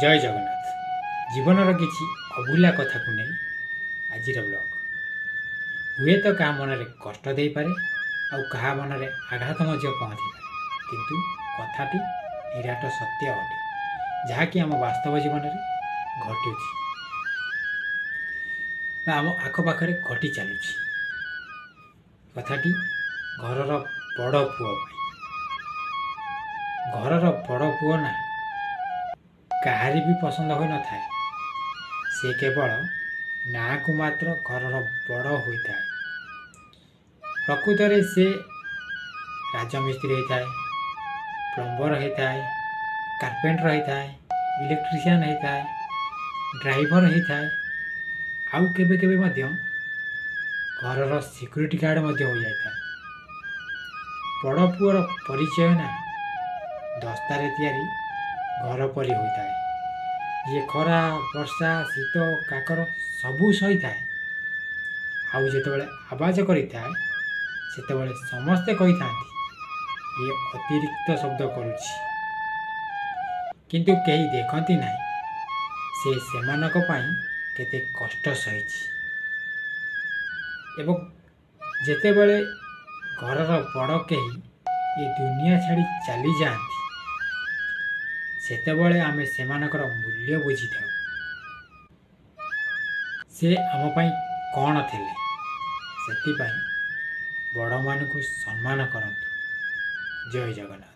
ଜୟ ଜଗନ୍ନାଥ। ଜୀବନର କିଛି ଅଭୁଲା କଥାକୁ ନେଇ ଆଜିର ବ୍ଲଗ ହୁଏତ କାହା ମନରେ କଷ୍ଟ ଦେଇପାରେ ଆଉ କାହା ମନରେ ଆଘାତ ମଧ୍ୟ ପହଞ୍ଚିପାରେ, କିନ୍ତୁ କଥାଟି ନିରାଟ ସତ୍ୟ ଅଟେ, ଯାହାକି ଆମ ବାସ୍ତବ ଜୀବନରେ ଘଟୁଛି ବା ଆମ ଆଖପାଖରେ ଘଟି ଚାଲୁଛି। କଥାଟି ଘରର ବଡ଼ ପୁଅ ପାଇଁ। ଘରର ବଡ଼ ପୁଅ ନା କାହାରି ବି ପସନ୍ଦ ହୋଇନଥାଏ। ସେ କେବଳ ନାଁକୁ ମାତ୍ର ଘରର ବଡ଼ ହୋଇଥାଏ। ପ୍ରକୃତରେ ସେ ରାଜମିସ୍ତ୍ରୀ ହୋଇଥାଏ, ପ୍ଲମ୍ବର ହୋଇଥାଏ, କାର୍ପେଣ୍ଟର ହୋଇଥାଏ, ଇଲେକ୍ଟ୍ରିସିଆନ୍ ହୋଇଥାଏ, ଡ୍ରାଇଭର ହୋଇଥାଏ, ଆଉ କେବେ କେବେ ମଧ୍ୟ ଘରର ସିକ୍ୟୁରିଟି ଗାର୍ଡ଼ ମଧ୍ୟ ହୋଇଯାଇଥାଏ। ବଡ଼ ପୁଅର ପରିଚୟ ନା ଦସ୍ତାରେ ତିଆରି ଘର ପରି ହୋଇଥାଏ, ଯିଏ ଖରା, ବର୍ଷା, ଶୀତ, କାକର ସବୁ ସହିଥାଏ। ଆଉ ଯେତେବେଳେ ଆବାଜ କରିଥାଏ, ସେତେବେଳେ ସମସ୍ତେ କହିଥାନ୍ତି ଇଏ ଅତିରିକ୍ତ ଶବ୍ଦ କରୁଛି, କିନ୍ତୁ କେହି ଦେଖନ୍ତି ନାହିଁ ସେ ସେମାନଙ୍କ ପାଇଁ କେତେ କଷ୍ଟ ସହିଛି। ଏବଂ ଯେତେବେଳେ ଘରର ବଡ଼ କେହି ଏ ଦୁନିଆ ଛାଡ଼ି ଚାଲିଯାଆନ୍ତି, ସେତେବେଳେ ଆମେ ସେମାନଙ୍କର ମୂଲ୍ୟ ବୁଝିଥାଉ, ସେ ଆମ ପାଇଁ କ'ଣ ଥିଲେ। ସେଥିପାଇଁ ବଡ଼ମାନଙ୍କୁ ସମ୍ମାନ କରନ୍ତୁ। ଜୟ ଜଗନ୍ନାଥ।